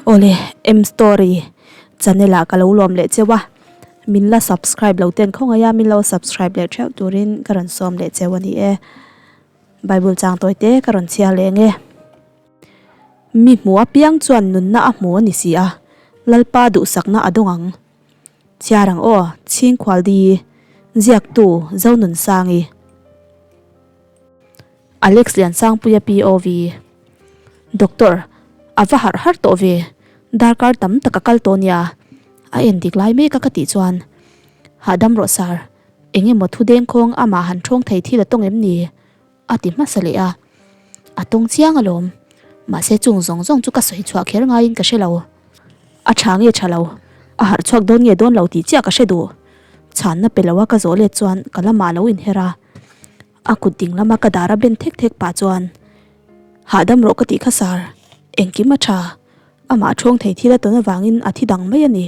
Awle M story channel ah ka lo lawm leh cheu a, min la subscribe lo ten khawngaih a min lo subscribe leh theuh turin ka rawn sawm leh cheu a ni e. Bible chang tawi te ka rawn chhiar leh ang e. Mi hmu apiang chuan nunna a hmu a ni si a, Lalpa duhsakna a dawng ang. Chhiar ang aw, Chhingkhualdi, Ziaktu, Zonunsangi. Alex Liansangpuia POV. Doctor, A va harh har tawh ve, darkar tam tak a kal tawh nia, a en dik lai mek a ka tih chuan, Hahdam rawh sir, eng emaw thu dengkhawng amah han thawng thei thil a tawng em ni? a ti hmasa leh a, a tawng chiang alawm, mahse chung zawng zawng chu ka sawi chhuah kher ngaiin ka hre lo. A tha nge tha lo, a harh chhuak dawn nge dawn lo tih chiah ka hre duh. Chhanna pe lo a ka zawh let chuan ka lamah a lo inher a, a kut ding lama ka dar a ben thek thek pah chuan, Hahdam rawh ka tih kha sir, engkim a tha, amah thawng thei thil a tawn avangin a thi dang mai a ni.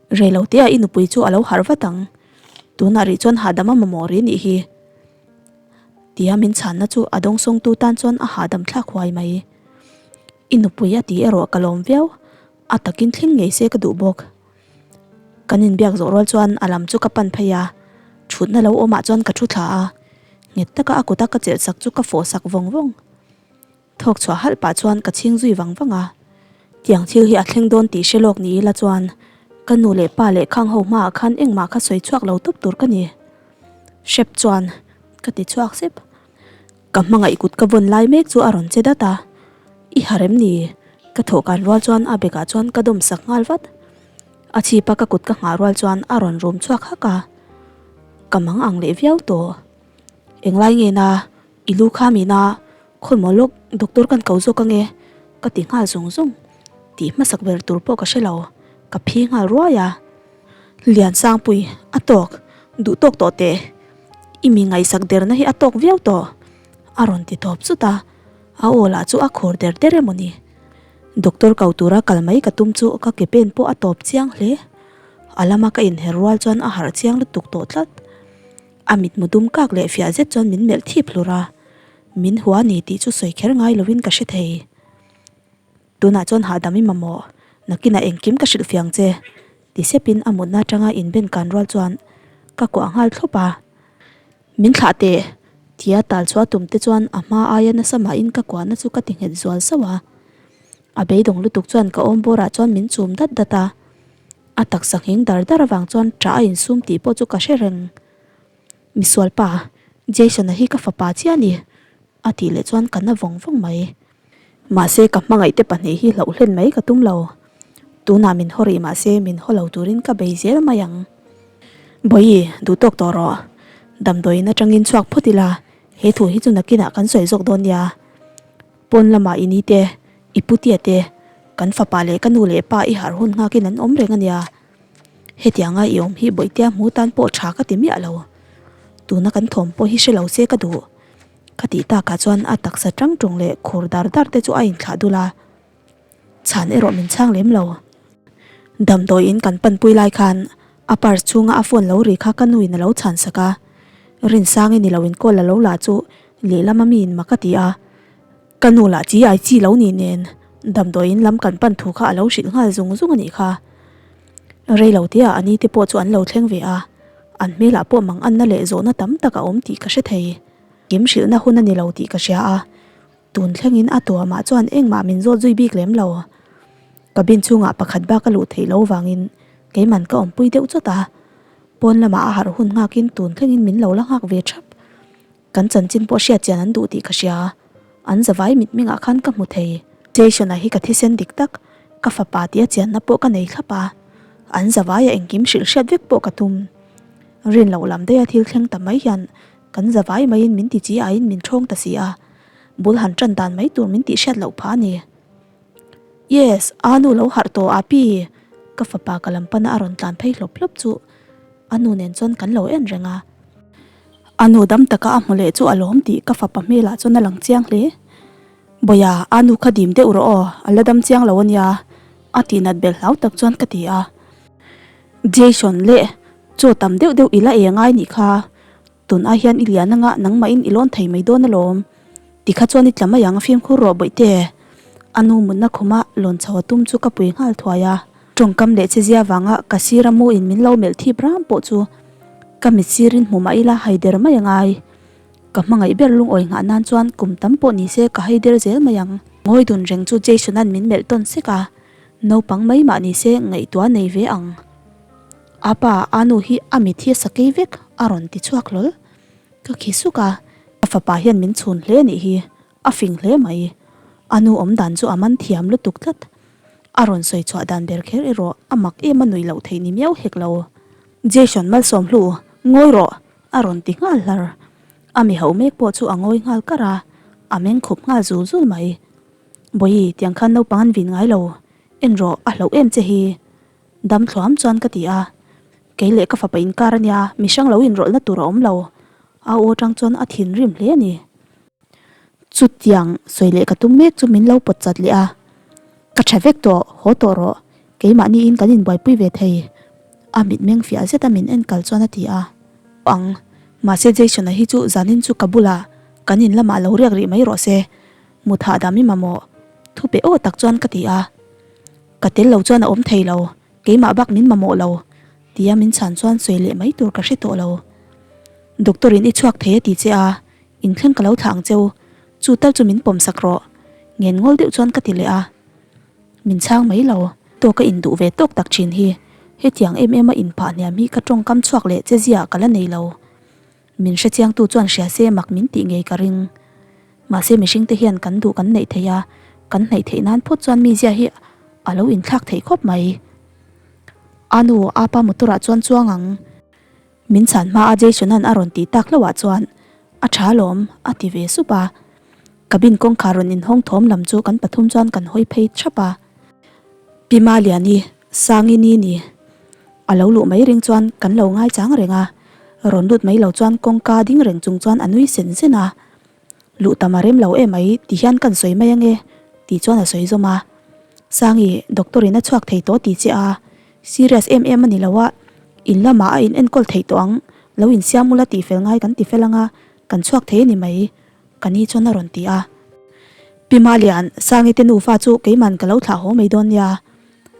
Reilotea i nupui chu a lo harh vat ang, tunah rih chuan hahdam a mamawh rih nih hi. Tia min chhanna chu a dawngsawngtu tan chuan a hahdam thlak huai mai. I nupui a ti erawh ka lawm viau, a takin thleng ngei se ka duh bawk. Kan inbiak zawh rual chuan a lam chu ka pan phei a, thutna lo awmah chuan ka thu thla a, nghet taka a kuta ka chelh sak chu ka fawh sak vawng vawng. Thawk chhuah halh pah chuan ka chhing zui vang vang a, tiang thil hi a thleng dawn tih hre lawk ni ila chuan ka nu leh pa leh khang ho hmaah khan engmah kha sawi chhuak lo tawp tur ka ni. Hrep chuan ka ti chhuak sep. Ka hmangaih kut ka vawn lai mek chu a rawn che dat a, I harh em ni? Ka thawhkan rual chuan a bekah chuan ka dawm sak nghal vat. A chhipa ka kut ka nghah rual chuan a rawn rum chhuak hak a, ka mang ang leh viau tawh. Englai nge na? I lu kha mina khawi maw lawk doctor kan ko zawk ange ka ti nghal zung zung tih hmasak ber tur pawh ka hre lo ka phi nghal ruai a Liansangpui a tawk duh tawk tawh teh i mi ngaihsak derna hi a tawk viau tawh a rawn ti tawp zut a a aw lah chu a khur der der emaw ni doctor ko tura kal mai ka tum chu ka ke pen pawh a tawp chiang hle a lama ka inher rual chuan a harh chiang lutuk tawh tlat. A mitmu dum kak leh fiah zet chuan min melh thip hlur a, min hua ni tih chu sawi kher ngai lovin ka hre thei. Tunah chuan hahdam i mamawh, nakinah engkim ka hrilh fiang che, ti sepin a mutna atanga inben kan rual chuan ka kuah nghal thlawp a. Min thlah teh, tia tal chhuah tum te chuan a hma aia nasa mahin ka kuahna chu ka ti nghet zual sauh a. A beidawng lutuk chuan ka awm bawrah chuan min chum dat dat a. A taksa ngheng dar dar avang chuan ṭah a insum tih pawh chu ka hre reng. Misual pa, Jason-a hi ka fapa chiah a ni, a tih leh chuan ka na vawng vawng mai. Mahse ka hmangaihte pahnih hi hlauh hlen mai ka tum lo. Tunah min haw rih mahse min haw lo turin ka bei zel mai ang. Bawihi, duh tawk tawh rawh. Damdawiin atangin chhuak phawt ila, he thu hi chu nakinah kan sawi zawk dawn nia. Pawn lamah i ni te, i putia te, kan fapa leh ka nu leh pa i harh hun nghakin an awm reng a nia. Hetianga i awm hi bawihtea hmu tan pawh tha ka ti miah lo. Tuna kan thawm pawh hi hre lo se ka duh. Ka tih takah chuan a taksa tang tung leh khur dar dar te chu a inthlah dul a. Chhan erawh min chhang lem lo. Damdawiin kan panpui lai khan a purse chhunga a phone lo ri kha ka nuin a lo chhan sak a. Rinsangi ni loin call a lo la chu lehlam a miin mak a ti a. Ka nu lah chi ai chi lo ni nen damdawiin lam kan pan thu kha a lo hrilh nghal zung zung a nih kha. Rei lo tia a ni te pawh chu an lo thleng ve a, an hmelah pawh mang anna leh zawhna tam tak a awm tih ka hre thei. Kim hrilhna hun a ni lo tih ka hria a, tun thlengin a tuamah chuan engmah min zawt zui bik lem lo. Cabin chhungah pakhat bak a luh theih lo vangin keiman ka awmpui deuh chawt a, pawn lamah a harh hun nghakin tun thlengin min lo la nghak ve thap. Kan chanchin pawh hriat chian an duh tih ka hria. An zavai mitmengah khan ka hmu thei. Jason-a hi ka thisen dik tak, ka fapa tia chianna pawh ka nei thlap a. An zavaia engkim hrilh hriat vek pawh ka tum. Rin loh lam daiha thil thleng ta mai hian kan zavai maiin min ti chi aiin min ṭhawng ta si a. Bul han ṭan dan mai tur min tih hriat loh phah a ni. Yes, aa nu lo harh tawh a pi! Ka fapa ka lam pana a rawn tlan phei hlawp hlawp chu a nu nen chuan kan lo en reng a. A nu dam taka a hmu leh chu a lawm tih ka fapa hmelah chuan a lang chiang hle. Bawia, a nu kha dim deuh rawh aw, a la dam chiang lo a nia, a tih nat bel hlau tak chuan ka ti a. Jason leh chaw tam deuh deuh i la ei angai nih kha, tun ai hian i lian anga nangmahin i lawn thei mai dawn alawm, tikha chuan i tla mai ang a fimkhur rawh bawihte. A nu mutna khuma lawn chho a tum chu ka pui nghal thuai a. Tawngkam leh chezia vanga ka sira mu in min lo melh thip ram pawh chu ka mit sirin hmu mah ila haider mai a ngai. Ka hmangaih ber lungawi nghah nan chuan kum tam pawh ni se ka haider zel mai ang. Ngawi dun reng chu Jason-a'n min melh tawn sek a, naupang mai mah ni se ngaihtuah nei ve ang. A pa, a nu hi a mit hi a sakei vek a rawn ti chhuak hlawl. Ka khi suk a, ka fapa hian min chhun hle anih hi, a fing hle mai. A nu awm dan chu a man thiam lutuk tlat. A rawn sawi chhuah dan ber kher erawh a mak em a nuih loh theih ni miau hek lo. Jason Malsawmhlu, ngawi rawh! A rawn ti nghal hlar. A mi hauh mek pawh chu a ngawi nghal kar a, a meng khup nghal zul zul mai. Bawihi, tiang khan naupang an vin ngai lo. En rawh, a hlauh em che hi. Dam thluam chuan ka ti a. Kei leh ka fapa inkar a nia, mi hrang lo inrawlhna tur a awm lo. A aw atang chuan a thinrim hle a ni. Chutiang sawi leh ka tum mek chu min lo pawt chat leh a, Ka tha vek tawh, haw tawh rawh, keimahniin kan inbuaipui ve thei, a mitmeng fiah zeta min en kal chuan a ti a. Ang, mahse Jason-a hi chu zanin chu ka bulah kan in lamah lo riak rih mai rawh se, mut hahdam i mamawh, thu pe aw tak chuan ka ti a. Ka tel lo chuan a awm thei lo, keimah bak min mamawh lo, tia min chhan chuan sawi leh mai tur ka hre tawh lo. Doctor-in i chhuak thei a ti che a, Inthleng ka lo thlah ang cheu, chu tal chu min pawm sak rawh. Ngen ngawl deuh chuan ka ti leh a. Min chhang mai lo, tawk a induh ve tawk tak thin hi. Hetiang em em a inphah hniam hi ka tawngkam chhuak leh che zia ka la nei lo. Min hrechiangtu chuan hria se mak min tih ngei ka ring. Mahse mihring te hian kan duh kan neih theih a, kan hnaih theih nan phawt chuan mi zia hi a lo inthlak theih khawp mai. A nu, apa motor ah chuan chuang ang. Min chhan hma a Jason-a'n a rawn tih tak hlauh ah chuan a tha alawm a ti ve sup a. Cabin kawngkhar rawn inhawng thawm lam chu kan pathum chuan kan hawi phei thap a. Pi Maliani, Sangi ni ni. A lo luh mai ring chuan kan lo ngaichang reng a, rawn lut mai lo chuan kawngka ding reng chung chuan a nui sen sen a. Luh tam a rem lo em mai ti hian kan sawi mai ange tih chuan a sawi zawm a. Sangi, doctor in a chhuak thei tawh ti che a, serious em em a ni lo a, in lamah a in enkawl theih tawh ang, lo insiam ula tih fel ngai kan ti fel anga, kan chhuak thei a ni mai, ka ni chuan a rawn ti a. Pi Malian, Sangi te nufa chu keiman ka lo thlah haw mai dawn nia,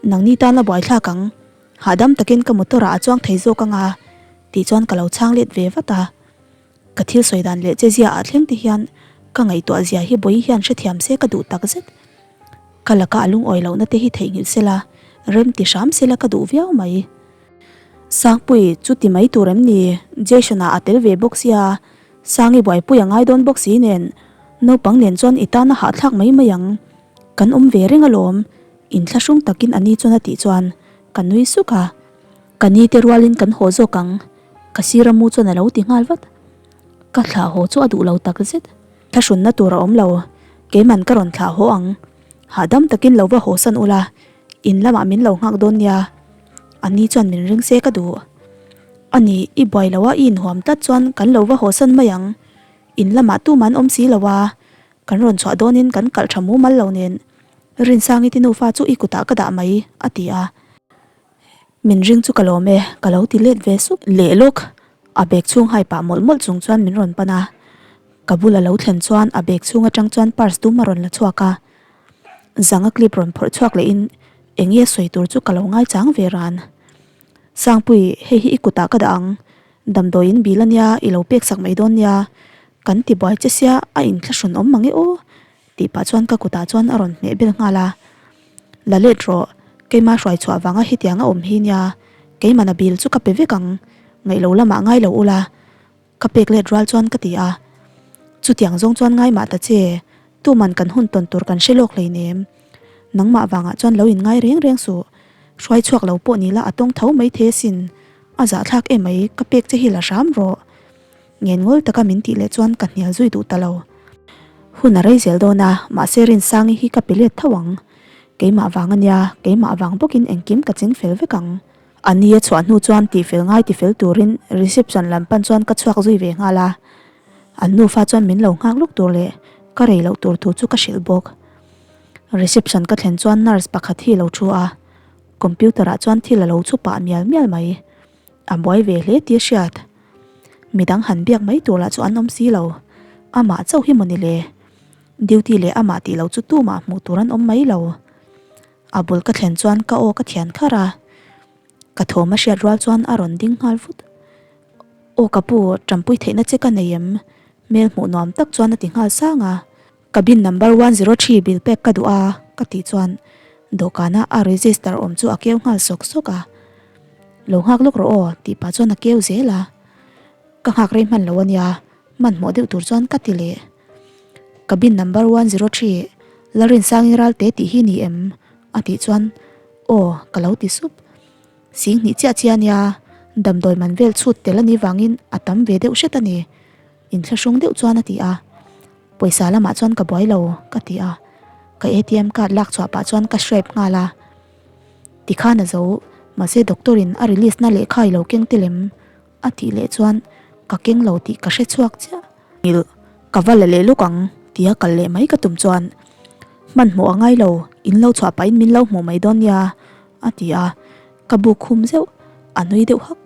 nangni tan a buaithlak ang, hahdam takin ka motor ah a chuang thei zawk anga tih chuan ka lo chhang let ve vat a. Ka thil sawi dan leh che zia ah thleng te hian ka ngaihtuah zia hi bawi hian hrethiam se ka duh tak zet. Ka laka a lungawi lohna te hi theihnghilh sela, rem ti hram sela ka duh viau mai. Sangpui, chu ti mai tur em ni? Jason-a a tel ve bawk sia, Sangi buaipui a ngai dawn bawk si nen, naupang nen chuan i tan a hahthlak mai mai ang. Kan awm ve reng alawm, inthlahrung takin a ni chuan a tih chuan ka nui suk a. Ka ni te rualin kan haw zawk ang, ka sira mu chuan a lo ti nghal vat. Ka thlah haw chu a duh lo tak zet. Thlahrunna tur a awm lo, keiman ka rawn thlah haw ang. Hahdam takin lo va haw san ula, in lamah min lo nghak dawn nia. A ni chuan min ring se ka duh. A ni, i buai lo a, i inhuam tlat chuan kan lo va haw san mai ang. In lamah tuman awm si lo a, kan rawn chhuah dawnin kan kalh tha mumal lo nen. Rinsangi te nufa chu i kutah ka dah mai, a ti a. Min ring chu ka lawm e, ka lo ti let ve sup. Leh lawk, a bag chhung hai pah mawlh mawlh chung chuan min rawn pan a. Ka bul a lo thlen chuan a bag chhung atang chuan purse dum a rawn la chhuak a. Zanga clip rawn phawrh chhuak leh in eng nge sawi tur chu ka lo ngaichang ve ran. Sangpui, hei hi i kutah ka dah ang. Damdawiin bil ania i lo pek sak mai dawn nia. Kan ti buai che sia a inthlahrun awm mang e aw. Tih pah chuan ka kutah chuan a rawn hmeh bel nghal a. La let rawh, keimah hruai chhuah vanga hetiang a awm hi nia, keimahna bil chu ka pe vek ang, ngaih lo lamah ngai lo ula, ka pek let rual chuan ka ti a. Chutiang zawng chuan ngai mah ta che, tuman kan hun tawn tur kan hre lawk hleinem. Nangmah vangah chuan lo in ngai reng reng suh, hruai chhuak lo pawh ni la a tawng tho mai thei asin, a zahthlak emai ka pek che hi la hram rawh. Ngen ngawl taka min tih leh chuan ka hnial zui duh ta lo. Hun a rei zel dawn a, mahse Rinsangi hi ka pe let tho ang. Keimah vang a nia, keimah vang bawkin engkim ka ching fel vek ang. A ni a chhuah hnu chuan tihfel ngai tifel turin reception lam pan chuan ka chhuak zui ve nghal a. An nufa chuan min lo nghak luk tur leh ka rei loh tur thu chu ka hrilh bawk. Reception ka thlen chuan nurse pakhat hi a lo thu a, computer ah chuan thil a lo chhu pah mial mial mai. A buai ve hle tih a hriat. Midang han biak mai tur lah chu an awm si lo. Amah chauh hi maw ni le? Duty leh amah tih loh chu tumah hmuh tur an awm mai lo. A bul ka thlen chuan ka aw ka thian kharh a, ka thawm a hriat rual chuan a rawn ding nghal vut. Aw ka pu, tanpui theihna che ka nei em? Hmel hmuh nuam tak chuan a ti nghal sang a. Cabin number 103 bill pek ka duh a ka tih chuan dawhkana a register awm chu a keu nghal sawk sawk a. Lo nghak lawk rawh aw tih pah chuan a keu zel a. Ka nghak rei hman lo ania, hmanhmawh deuh tur chuan ka ti leh. Cabin number 103 Lalrinsangin Ralte tih hi ni em? a tih chuan aw ka lo ti sup. Sing hnih chiah chiah ania, damdawi man vel chhut tel anih vangin a tam ve deuh hret a ni. Inthlahrung deuh chuan a ti a, Pawisa lamah chuan ka buai lo ka ti a, ka ATM card lak chhuah pah chuan ka swipe nghal a. Tikhan a zo, mahse doctor in a release na lehkha i lo keng tel em? a tih leh chuan ka keng lo tih ka hre chhuak chiah. Nghilh, ka va la leh lawk ang tia kal leh mai ka tum chuan hmanhmawh a ngai lo, in lo chhuah pahin min lo hmuh mai dawn nia a ti a, ka buk khum zeuh, a nui deuh hak.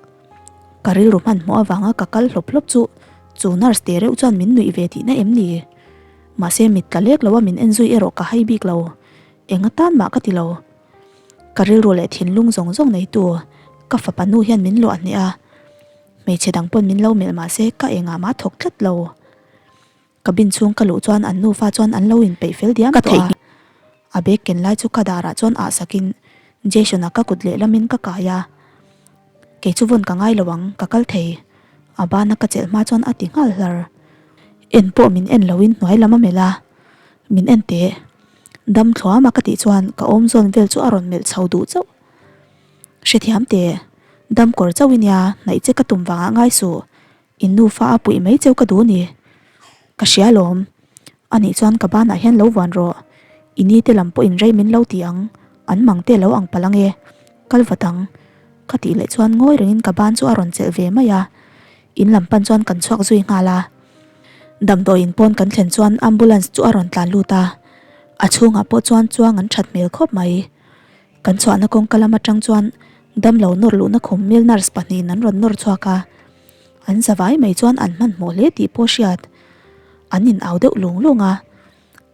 Ka rilru hmanhmawh avanga ka kal hlawp hlawp chu chu nurse te reuh chuan min nuih ve tihna em ni? Mahse mit tla lek lo a min en zui erawh ka hai bik lo, eng atan mah ka ti lo. Ka rilru leh thinlung zawng zawng neitu ka fapa nu hian min luah hneh a, hmeichhe dang pawn min lo melh mahse ka engah mah thawk tlat lo. Cabin chhung ka luh chuan an nufa chuan an lo inpeih fel diam tawh a. A bag ken lai chu ka darah chuan ah sakin Jason-a ka kut lehlamin ka kai a. Kei chu vawn ka ngai lo ang, ka kal thei. A bana ka chelh hma chuan a ti nghal hlar. En pawh min en loin hnuai lam a melh a, Min en teh. Dam thluam a ka tih chuan ka awm zawn vel chu a rawn melh chho duh chauh. Hrethiam teh. Dam kawr chauh i nia, hnaih che ka tum vangah ngai suh. In nufa a puih mai cheu ka duh ni. Ka hria alawm. Anih chuan ka banah hian lo vuan rawh. I ni te lam pawhin rei min lo ti ang. An mang te lo ang palh ang e. Kal vat ang. Ka tih leh chuan ngawi rengin ka ban chu a rawn chelh ve mai a. In lam pan chuan kan chhuak zui nghal a. Damdawiin pawn kan thlen chuan ambulance chu a rawn tlan lut a. A chhungah pawh chuan chuang an that hmel khawp mai. Kan chhuahna kawngka lam atang chuan damlo nawr luhna khum mil nurse pahnihin an rawn nawr chhuak a. An za vai mai chuan an hmanhmawh hle tih pawh hriat. An in au deuh lung lung a.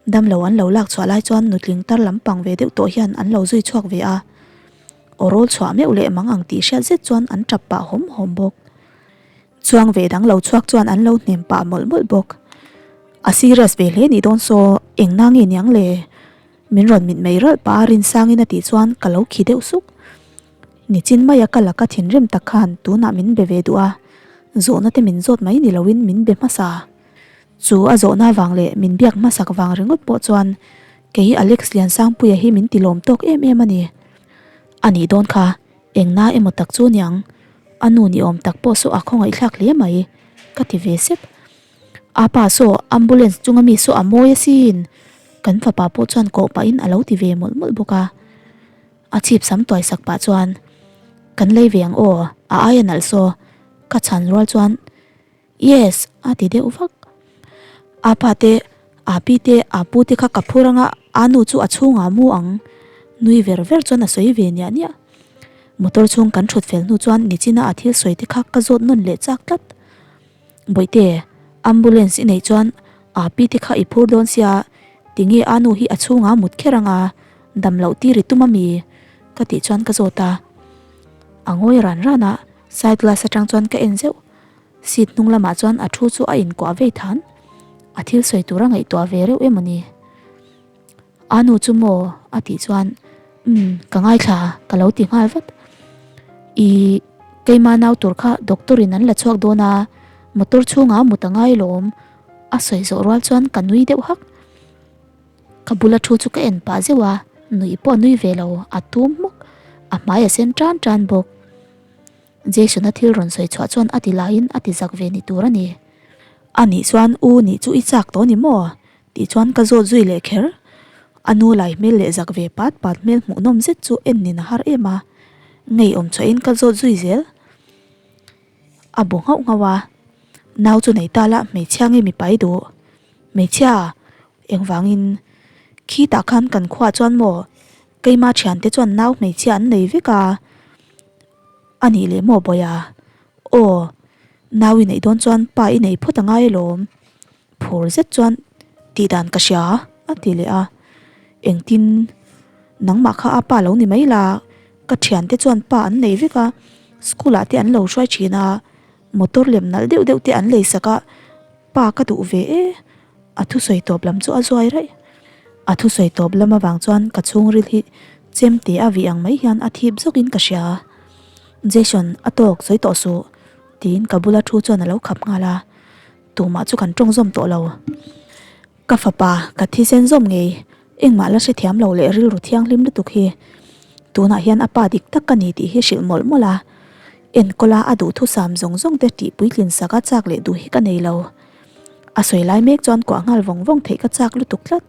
Damlo an lo lak chhuah lai chuan nutling tar lampang ve deuh tawh hian an lo zui chhuak ve a. Aw rawl chhuah meuh leh mang ang tih hriat zet chuan an tap pah hawm hawm bawk. Chuang ve dang lo chhuak chuan an lo hnem pah mawlh mawlh bawk. A serious ve hle nih dawn saw eng na nge niang le? Min rawn mit mei ralh pah a Rinsangin a tih chuan ka lo khi deuh suk. Nichin maia ka laka thinrim tak khan tunah min be ve duh a, zawhna te min zawt mai ni loin min be hmasa. Chu a zawhna vang leh min biak hmasak vang ringawt pawh chuan kei Alex Liansangpuia hi min ti lawm tawk em em a ni. A nih dawn kha, eng na emaw tak chu niang, a nu ni awm tak pawh saw a khawngaihthlak hle mai, ka ti ve sep. A pa saw ambulance chunga mi saw a mawi asin, kan fapa pawh chuan kawh pahin a lo ti ve mawlh mawlh bawk a. A chhip sam tuai sak pah chuan, Kan lei ve ang aw, a aia nalh saw, ka chhan rual chuan, Yes, a ti deuh vak. A pa te, a pi te, a pu te kha ka phur anga a nu chu a chhungah mu ang, nui ver ver chuan a sawi ve niah niah. Motor chhung kan thut fel hnu chuan nichina a thil sawi te kha ka zawt nawn leh chak tlat. Bawihte, ambulance i neih chuan a pi te kha i phur dawn sia, tinge a nu hi a chhungah mut kher anga dam loh tir i tum ami? Ka tih chuan ka zawt a. A ngawi ran ran a, side glass atang chuan ka en zeuh. Seat hnung lamah chuan a thu chu a inkuah vei than. A thil sawi tur a ngaihtuah ve reuh em awni? A nu chu maw? A tih chuan Umm ka ngaithla ka lo ti nghal vat. I keima nau tur kha doctor in an la chhuak dawn a, motor chhungah mut a ngai lawm a sawi zawh rual chuan ka nui deuh hak. Ka bula thu chu ka en pah zeuh a, nuih pawh a nui ve lo, a tum hmuk, a hmai a sen tan tan bawk. Jason-a thil rawn sawi chhuah chuan a ti laiin a ti zak ve ni tur a ni. A nih chuan u nih chu i chak tawh ni maw? Tih chuan ka zawt zui leh kher. A nu lai hmel leh zak ve pat pat hmel hmuhnawm zet chu en nin a har em a. Ngeiawm chhuahin ka zawt zui zel. A bu nghauh nghauh a. Nau chu nei ta la hmeichhia nge mipa i duh? Hmeichhia? Engvangin? Khitah khan kan khuaah chuan maw keima thiante chuan nau hmeichhia an nei vek a. A nih leh maw Bawiha? Aw, nau i neih dawn chuan pa i nei phawt a ngai alawm. Phur zet chuan. Tih dan ka hria, a ti leh a. Engtin? Nangmah kha a pa lo ni mai la, ka thiante chuan pa an nei vek a, school ah te an lo hruai thin a, motor lem nalh deuh deuh te an lei sak a, pa ka duh ve e, a thusawi tawp lam chu a zuai raih. A thusawi tawp lam avang chuan ka chhungril hi chemte a vih ang mai hian a thip zawkin ka hria. Jason, a tawk sawi tawh suh, tiin ka bula thu chuan a lo khap nghal a, tumah chu kan tawng zawm tawh lo. Ka fapa, ka thisen zawm ngei, engmah la hrethiam lo leh rilru thianghlim lutuk hi tunah hian a pa dik tak ka ni tih hi hrilh mawlh mawlh a, enkawla a duhthusam zawng zawng te tih puitlin sak a chak leh duh hi ka nei lo. A sawi lai mek chuan kuah nghal vawng vawng theih ka chak lutuk tlat.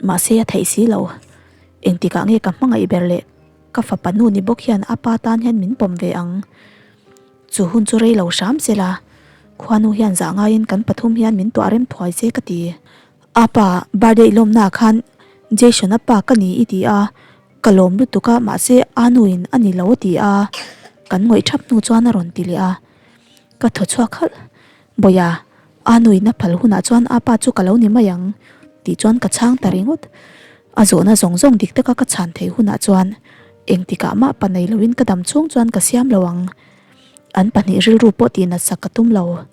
Mahse a theih si lo. Engtikah nge ka hmangaih ber leh ka fapa nu ni bawk hian a pa tan hian min pawm ve ang? Chu hun chu rei lo hram se la, khuanu hian zah ngaiin kan pathum hian min tuah rem thuai se ka ti. A pa, birthday lawmnaah khan Jason-a pa ka ni i ti a, ka lawm lutuk a mahse a nuin a ni lo a ti a, kan ngawih thap hnu chuan a rawn ti leh a. Ka thaw chhuak halh. Bawia, a nuin a phal hunah chuan a pa chu ka lo ni mai ang tih chuan ka chhang ta ringawt. A zawhna zawng zawng dik taka ka chhan theih hunah chuan engtikah mah pa nei loin ka dam chhung chuan ka siam lo ang. An pahnih rilru pawh tih natsak ka tum lo.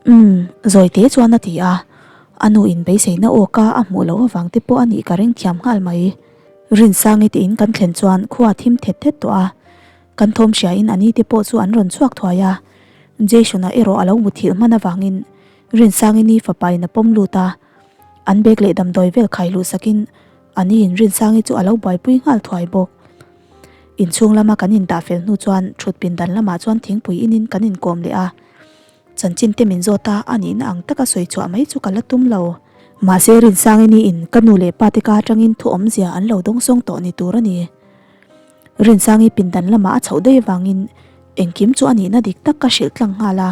Umm, zawi te chuan a ti a, a nu in beiseina aw ka a hmuh loh avang te pawh a nih ka ring thiam nghal mai. Rinsangi tiin kan thlen chuan khua thim thet thet tawh a, Kan thawm hriain a ni te pawh chu an rawn chhuak thuai a, Jason-a erawh a lo muthilh hman avangin Rinsangi ni fapain a pawm lut a, an bag leh damdawi vel khai luh sakin a niin Rinsangi chu a lo buaipui nghal thuai bawk. Inchhung lama kan indah fel hnu chuan thut pindan lamah chuan thingpui inin kan inkawm leh a, chanchin te min zawt a, a nihna ang taka sawi chhuah mai chu ka la tum lo. Mahse Rinsangi niin ka nu leh pa te ka atangin thu awmzia an lo dawngsawng tawh ni tur a ni. Rinsangi pindan lamah a chhoh daih avangin engkim chu a nihna dik tak ka hrilh tlang nghal a,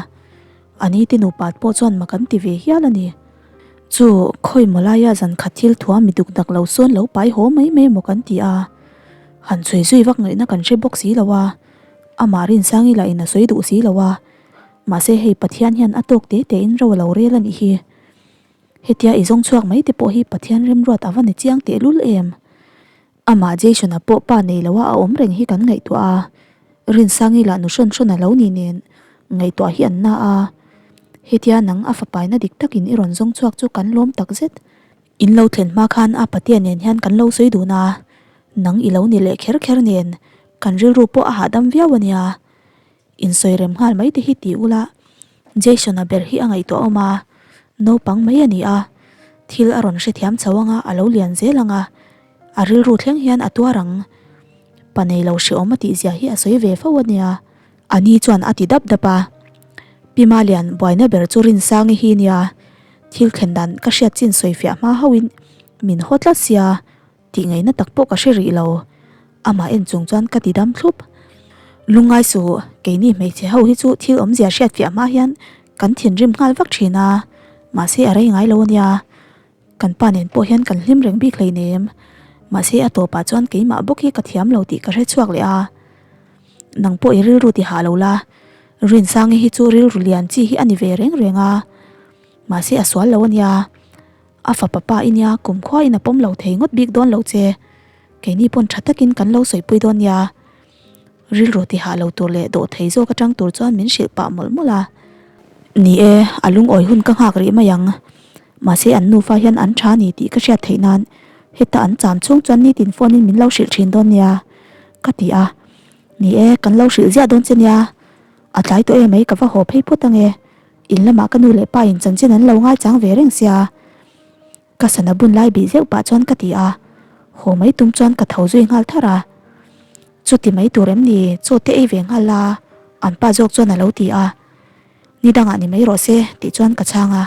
a ni te nupa pawh chuan mak an ti ve hial a ni. Chu khawi maw laia zan khat thil thua mi duk dak lo sawn lo pai haw mai mai maw kan ti a, han chhui zui vak ngaihna kan hre bawk si lo a, amah Rinsangi lah in a sawi duh si lo a, mahse hei Pathian hian a tawk te te in ro a lo rel a nih hi. Hetia i zawng chhuak mai te pawh hi Pathian remruat a va ni chiang tehlul em? Amah Jason-a pawh pa nei loa a awm reng hi kan ngaihtuah a, Rinsangi lah nu hrawn hrawn a lo ni nen ngaihtuah hi an na a. Hetia nang a fapaina dik takin i rawn zawng chhuak chu kan lawm tak zet. In lo thlen hma khan a patea nen hian kan lo sawi dun a, nang i lo ni leh kher kher nen kan rilru pawh a hahdam viau a nia. Insawi rem nghal mai te hi ti ula, Jason-a ber hi a ngaihtuah awm a, naupang mai a ni a, thil a rawn hrethiam chho anga a lo lian zel ang a, a rilru thleng hian a tuar ang. Pa nei lo hreawm a tih zia hi a sawi ve fo a nia. A ni chuan a ti dap dap a, Pi Malian buaina ber chu Rinsangi hi nia, thil thlen dan ka hriat chin sawi fiah hma hauhin min haw tlat sia, Tih ngaihna tak pawh ka hre rih lo. Amah en chung chuan ka ti dam thlup. Lungngai suh, keini hmeichhe ho hi chu thil awmzia hriat fiah hma hian kan thinrim nghal vak thin a, mahse a rei ngai lo ania. Kan pa nen pawh hian kan hlim reng bik hleinem. Mahse a tawpah chuan keimah bawk hi ka thiam lo tih ka hre chhuak leh a. Nang pawh i rilru ti hah lo la, Rinsangi hi chu rilru lian chi hi a ni ve reng reng a, mahse a sual lo ania. A fapa pa i nia kum khuain a pawm lo thei ngawt bik dawn lo che. Keini pawn tha takin kan lo sawipui dawn nia. Rilru ti hah lo tur leh dawh thei zawk atang tur chuan min hrilh pah mawlh mawlh a. Ni e, a lungawi hun ka nghak rih mai ang. Mahse an nufa hian an tha ni tih ka hriat theih nan heta an cham chhung chuan nitin phone in min lo hrilh thin dawn nia ka ti a. Ni e, kan lo hrilh ziah dawn che nia. A tlai tawh emai ka va haw phei phawt ange. In lamah ka nu leh pa in chanchin an lo ngaichang ve reng sia. Ka sana bun lai bih zeuh pah chuan ka ti a, haw mai tum chuan ka tho zui nghal thar a. Chuti mai tur em ni, chaw te ei ve nghal la, an pa zawk chuan a lo ti a. Ni dangah ni mai rawh se tih chuan ka chhang a.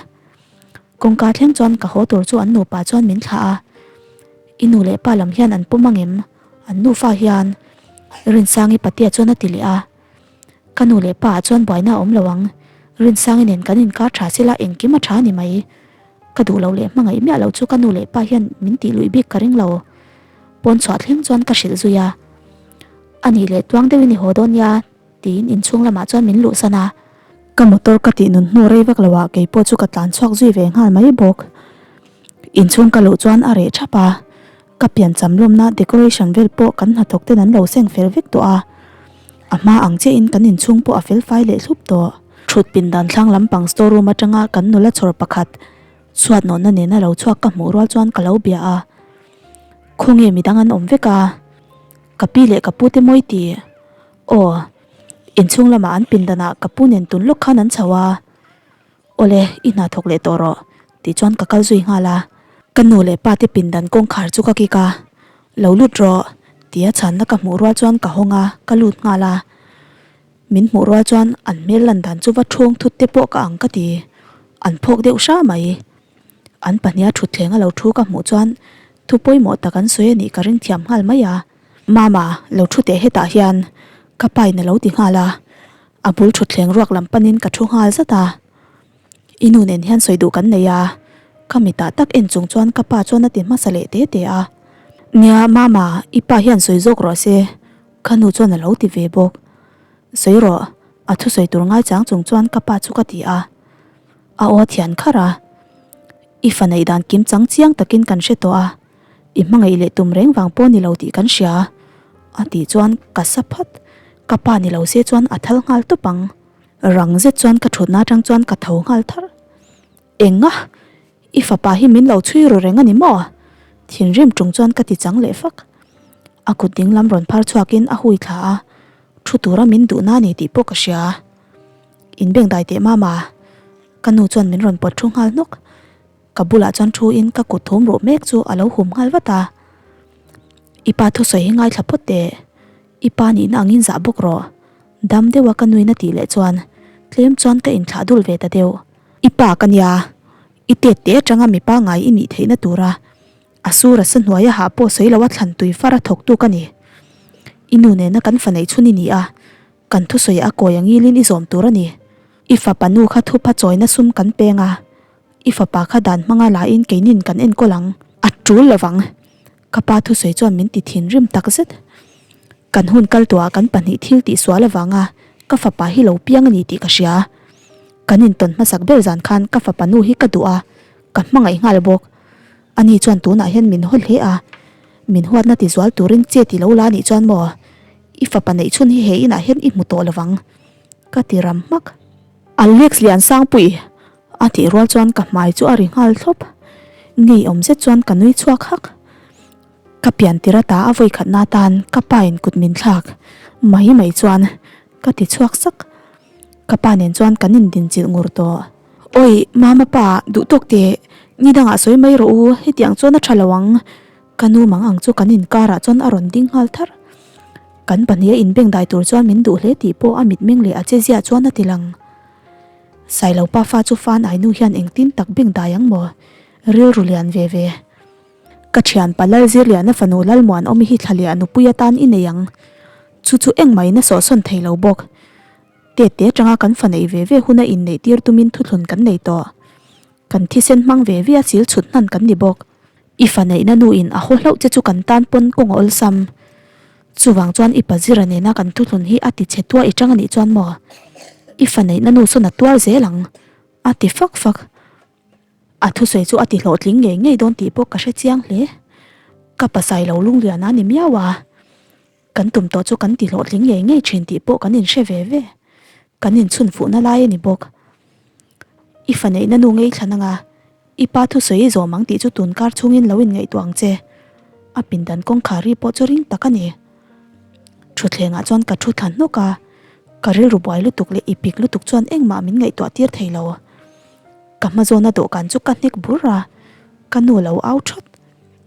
Kawngka thleng chuan ka haw tur chu an nupa chuan min thlah a. I nu leh pa lam hian an pawm angem? An nufa hian Rinsangi patea chuan a ti leh a. Ka nu leh pa ah chuan buaina a awm lo ang. Rinsangi nen kan inkar tha sela engkim a tha a ni mai. Ka duh loh leh hmangaih miah loh chu ka nu leh pa hian min tih luih bik ka ring lo. Pawn chhuah thleng chuan ka hrilh zui a. A nih leh tuang deuhin i haw dawn nia tiin inchhung lamah chuan min luhsan a. Ka motor ka tih nun hnu rei vak loah keipawh chu ka tlan chhuak zui ve nghal mai bawk. Inchhung ka luh chuan a reh thap a, ka piancham lawmna decoration vel pawh kan hnathawk ten an lo seng fel vek tawh a, a hma ang chiahin kan inchhung pawh a fel fai leh thlup tawh. Thut pindan thlang lampang store room atanga kan nula chhawr pakhat chhuat nawhna nena lo chhuak ka hmuh rual chuan ka lo bia a, Khawnge midang an awm vek a, ka pi leh ka pu te mawi ti? Aw, inchhung lamah an pindanah ka pu nen tun lawk khan an chho a. Awle, i hna thawk leh tawh rawh, tih chuan ka kal zui nghal a. Ka nu leh pa te pindan kawngkhar chu ka kik a, Lo lut rawh, tia chhanna ka hmuh rual chuan ka hawng a, ka lut nghal a. Min hmuh rual chuan an hmel lan dan chu va ṭhawng thut te pawh ka ang ka ti, an phawk deuh hra mai. An pahniha ṭhutthleng a lo ṭhu ka hmuh chuan thu pawimawh tak an sawi a nih ka ring thiam nghal mai a. Mama, lo ṭhu teh hetah hian, ka pain a lo ti nghal a. A bul thutthleng ruak lam panin ka thu nghal zat a, I nu nen hian sawi duh kan nei a, ka mitah tak en chung chuan ka pa chuan a ti hmasa leh te te a. Nia Mama, i pa hian sawi zawk rawh se, ka nu chuan a lo ti ve bawk. Sawi rawh, a thusawi tur ngaichang chung chuan ka pa chu ka ti a. A aw thian kharh a, I fa neih dan kim chang chiang takin kan hre tawh a, I hmangaih leh tum reng vang pawh ni lo tih kan hria, a tih chuan ka sa phat. Ka pa ni lo se chuan a thal nghal tawp ang. Rang zet chuan ka thutna atang chuan ka tho nghal tharh. Enga? I fapa hi min lo chhui ru reng a ni maw? Thinrim tung chuan ka ti chang leh fak. A kut ding lam rawn phar chhuakin a hui thla a, thu tura min duhna a ni tih pawh ka hria. Inbengdai teh mama, ka nu chuan min rawn pawt thu nghal hnawk. Ka bulah chuan thu in ka kut thum ruh mek chu a lo hum nghal vat a. I pa thusawi hi ngaithla phawt teh. I pa nihna angin zah bawk rawh. Dam deuha ka nuin a tih leh chuan tlem chuan ka inthlah dul ve ta deuh. I pa ka nia, i tet te atanga mipa ngai i nih theihna tura a sur a sa hnuaia hah pawh sawi loa thlan tui far a thawktu ka ni. I nu nena kan fa neih chhun i ni a, Kan thusawi a kawi angilin i zawm tur a ni. I fapa nu kha thupha chawina sum kan peng a, i fapa kha dan hmanga lain keinin kan enkawl ang. A tul lovang. Ka pa thusawi chuan min ti thinrim tak zet. Kan hun kal tuah kan pahnih thil tih sual avanga ka fapa hi lo piang a ni tih ka hria. Kan intawn hmasak ber zan khan ka fapa nu hi ka duh a, ka hmangaih nghal bawk. Ani chuan tunah hian min haw hle a, min huatna tizual turin che ti lo la anih chuan maw? I fapa neih chhun hi he inah hian i hmu tawh lovang, ka ti ram hmak. Alex Liansangpui! a tih rual chuan ka hmai chu a ri nghal thlawp. Ngeiawm zet chuan ka nui chhuak hak. Ka pian tir ata a vawikhatna atan ka pa in kut min thlak mai mai chuan ka ti chhuak sak. Ka pa nen chuan kan indinchilh ngur tawh. Awi, mama pa, duh tawk teh, ni dangah sawi mai rawh u, hetiang chuan a tha lo ang. Ka nu mang ang chu kan inkarah chuan a rawn ding nghal tharh. Kan pahniha inbeng dai tur chuan min duh hle tih pawh a mitmeng leh a che ziah chuan a ti lang. Sailo pa fa chu fan ai nu hian engtin tak beng dai ang maw? Rilru lian ve ve. Ka thianpa Lalzirliana fanu Lalmuanawmi hi thlaliah nupui atan i nei ang. Chu chu engmah in a sawhsawn thei lo bawk. Tete atanga kan fa neih ve ve huna inneih tir tumin thuthlun kan nei tawh. Kan thisen hmang ve ve a sil chhut hnan kan ni bawk. I fa neihna nu in a haw hlauh che chu kan tan pawn kawng a awlsam. Chuvang chuan i pazira nena kan thuthlun hi a ti chhe tuah i chang a nih chuan maw? I fa neihna nu sawn a tuar zel ang, a ti fak fak. A thusawi chu a ti hlawhtling ngei ngei dawn tih pawh ka hre chiang hle. Ka pasai lo lunglian a ni miau a. Kan tum tawh chu kan ti hlawhtling ngei ngei thin tih pawh kan inhre ve ve. Kan inchhun fuhna lai a ni bawk. I fa neihna nu ngei thlan anga i pa thusawi i zawm ang tih chu tun kar chhungin lo inngaihtuah ang che. A pindan kawngkhar ri pawh chu ring tak a ni. Thutthlengah chuan ka thu thla hnawk a, ka rilru buai lutuk leh i pik lutuk chuan engmah min ngaihtuah tir thei lo. Ka hmazawna dawhkan chu ka hnek bur a, ka nu lo au thawt.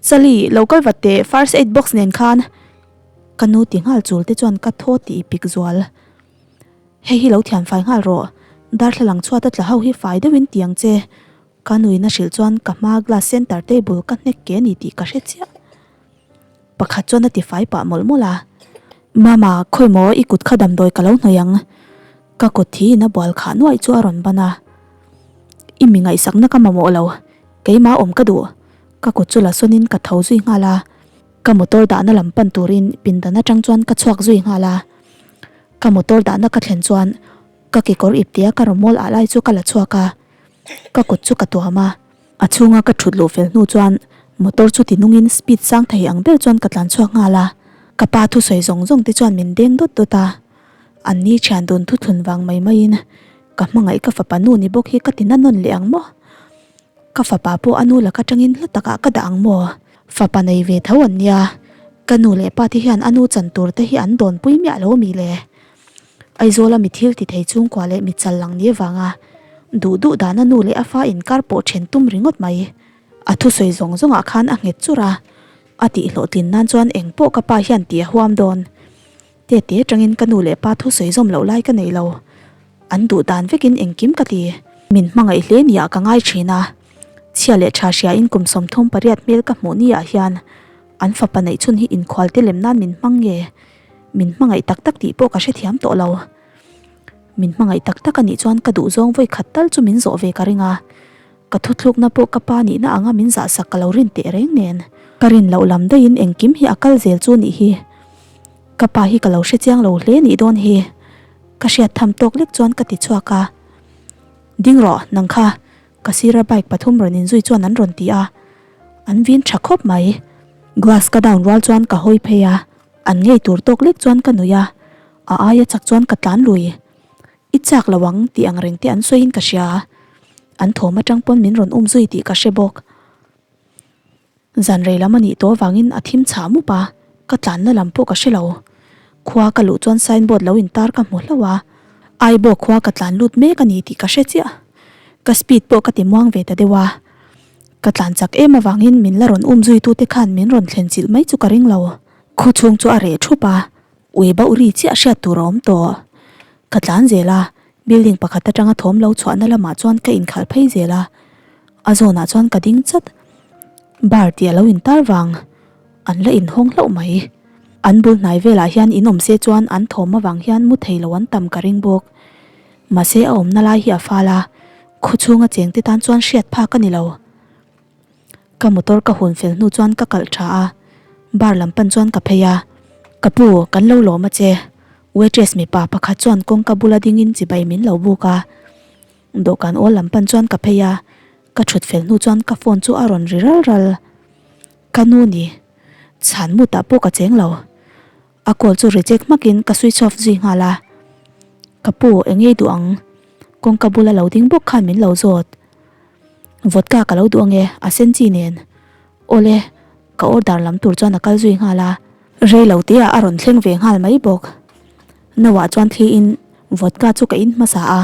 Sally, lo kal vat teh, first aid box nen khan. Ka nu ti nghal chul te chuan ka thaw tih i pik zual. Hei hi lo thian fai nghal rawh, darthlalang chhuat a tla ho hi fai deuhin ti ang che. Ka nuin a hrilh chuan ka hma glass center table ka hnek ke a ni tih ka hre chiah. Pakhat chuan a ti fai pah mawlh mawlh a. Mama, khawi maw i kut kha damdawi ka lo hnawih ang. Ka kut thi in a bual khah nuaih chu a rawn ban a. I mi ngaihsakna ka mamawh lo, keimah awm ka duh. Ka kut chu la sawnin ka tho zui nghal a, ka motor dahna lam pan turin pindan atang chuan ka chhuak zui nghal a. Ka motor dahna ka thlen chuan ka kekawr iptea ka rawmawl ah lai chu ka la chhuak a, ka kut chu ka tuam a. A chhunga ka thut luh fel hnu chuan motor chu ti nungin speed sang thei ang ber chuan ka tlan chhuak nghal a. Ka pa thusawi zawng zawng te chuan min deng dawt dawt a. An ni thian dun thuthlun vang mai maiin ka hmangaih ka fapa nu ni bawk hi ka ti na nawn leh ang maw? Ka fapa pawh a nu laka tangin hla takah ka dah ang maw? Fapa nei ve tho an nia, ka nu leh pa te hian a nu chan tur te hi an dawnpui miah lo mi le? Aizawla mi thil ti thei chhungkua leh mi chal lang ni avanga duh duh dan a nu leh a fa inkar pawh then tum ringawt mai. A thusawi zawng zawngah khan a nghet chur a, a tihhlawhtlin nan chuan engpawh ka pa hian tih a huam dawn. Tete atangin ka nu leh pa thusawi zawm loh lai ka nei lo. An duh dan vekin engkim ka ti. Min hmangaih hle niah ka ngai thin a. Chhia leh tha hriain kum 38 hmel ka hmuh niah hian an fapa neih chhun hi inkhual te lem nan min hmang nge? Min hmangaih tak tak tih pawh ka hrethiam tawh lo. Min hmangaih tak tak a nih chuan ka duhzawng vawi khat tal chu min zawh ve ka ring a. Ka thuthlukna pawh ka pa nihna anga min zahsak ka lo rin teh reng nen. Ka rin loh lam daihin engkim hi a kal zel chu nih hi. Ka pa hi ka lo hre chiang lo hle nih dawn hi. Ka hriat tham tawk lek chuan ka ti chhuak a. Ding rawh, nang kha. Ka sira bike pathum rawn inzui chuan an rawn ti a. An vin tha khawp mai. Glass ka down rual chuan ka hawi phei a. An ngei tur tawk lek chuan ka nui a. A aia chak chuan ka tlan lui. I chak lo ang tih ang reng te an sawiin ka hria. An thawm atang pawn min rawn um zui tih ka hre bawk. Zan rei lam a nih tawh avangin a thim chhah mup a, ka tlanna lam pawh ka hre lo. Khua ka luh chuan sign board lo intar ka hmu hlauh a, Aibaw khua ka tlan lut mek a ni tih ka hre chiah. Ka speed pawh ka ti muang ve ta deuh a. Ka tlan chak em avangin min la rawn um zuitute khan min rawn thlen chilh mai chu ka ring lo. Khaw chhung chu a reh thup a, ui bauh ri chiah hriat tur a awm tawh. Ka tlan zel a, building pakhat atanga thawm lo chhuahna lamah chuan ka inkhalh phei zel a, a zawnah chuan ka ding chat. Bar tih a lo intar vang, an la inhawng hlauh mai. An bul hnai velah hian in awm se chuan an thawm avang hian mu thei lo an tam ka ring bawk. Mahse a awmna lai hi a fal a, khaw chhunga chengte tan chuan hriat phak a ni lo. Ka motor ka hun fel hnu chuan ka kalh tha a, bar lam pan chuan ka phei a, Ka pu, kan lo lawm a che. Waitress mipa pakhat chuan kawngka bula dingin chibai min lo buk a. Dawhkan awl lam pan chuan ka phei a, ka thut fel hnu chuan ka phone chu a rawn ri ral ral. Ka nu ni, chhan mutah pawh ka cheng lo. A call chu reject hmakin ka switch off zui nghal a. Ka pu, eng ei duh ang? Kawngka bula lo ding bawk khan min lo zawt. Vodka ka lo duh ange, a sen chi nen. Awle, ka order lam tur chuan a kal zui nghal a. Rei lo tih ah a rawn thleng ve nghal mai bawk. No ah chuan thli in vodka chu ka in hmasa a.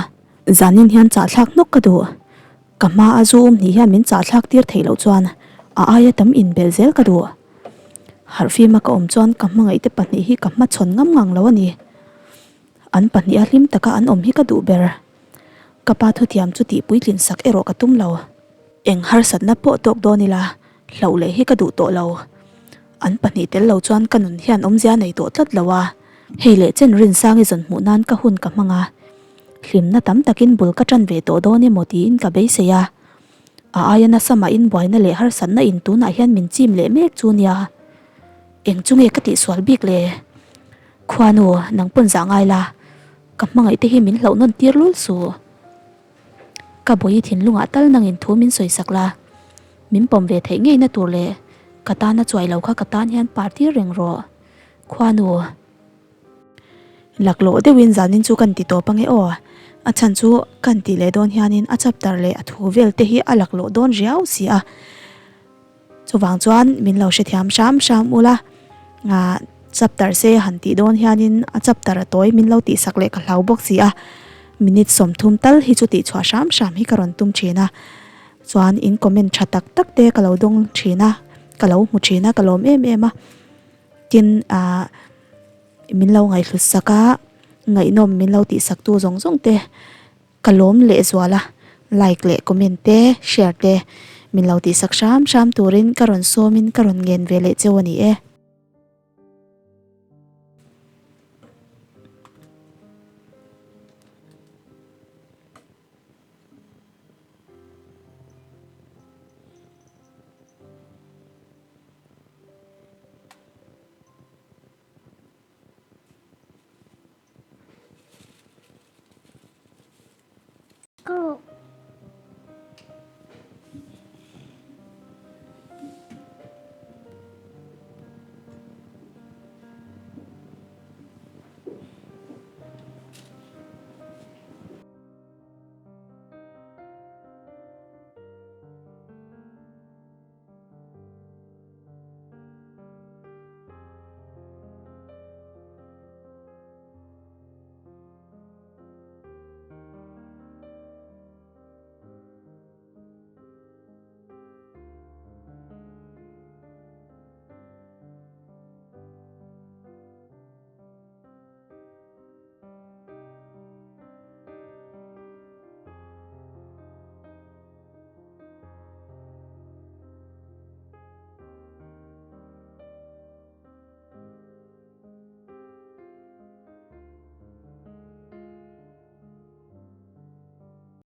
Zanin hian chahthlak hnawk ka duh. Ka hma a zu um hnih hian min chahthlak tir theih loh chuan a aia tam inbelh zel ka duh. Harhfima ka awm chuan ka hmangaihte pahnih hi ka hmachhawn ngam ngang lo a ni. An pahniha hlim taka an awm hi ka duh ber. Ka pa thutiam chu tih puitlin sak erawh ka tum lo. Eng harsatna pawh tawk dawn ila, hlauh leh hi ka duh tawh lo. An pahnih tel lo chuan ka nun hian awmzia nei tawh tlat lo a. Hei leh chen Rinsangi zawn hmuh nan ka hun ka hmang a. Hlimna tam takin bul ka tan ve tawh dawn emaw tiin ka beisei a. A aia nasa mahin buaina leh harsatna in tunah hian min chim leh mek chu nia. Eng chu nge ka tihsual bik le? Khuanu, nang pawn zah ngai la, ka hmangaih te hi min hlauh nawn tir lul suh. Ka bawi thinlungah tal nangin thu min sawi sak la, min pawm ve theih ngeina tur leh ka tana chuai lo kha ka tan hian par tir reng rawh. Khuanu. Laklawh deuhin zanin chu kan ti tawp ange aw. A chhan chu kan tih leh dawn hianin a chapter leh a thu vel te hi a laklawh dawn riau si a. Chuvang chuan min lo hrethiam hram hram ula, ah chapter se han tih dawn hianin a chapter a tawi min lo tihsak leh ka hlau bawk si a, minute 30 tal hi chu tihchhuah hram hram hi ka rawn tum thin a, chuan in comment tha tak tak te ka lo dawng thin a, ka lo hmu thin a, ka lawm em em a, tin ah min lo ngaihhlut sak a, ngaihnawm min lo tihsak tu zawng zawng te. Ka lawm lehzual a, like leh comment te, share te min lo tihsak hram hram turin ka rawn sawmin ka rawn ngen ve leh cheu a ni e.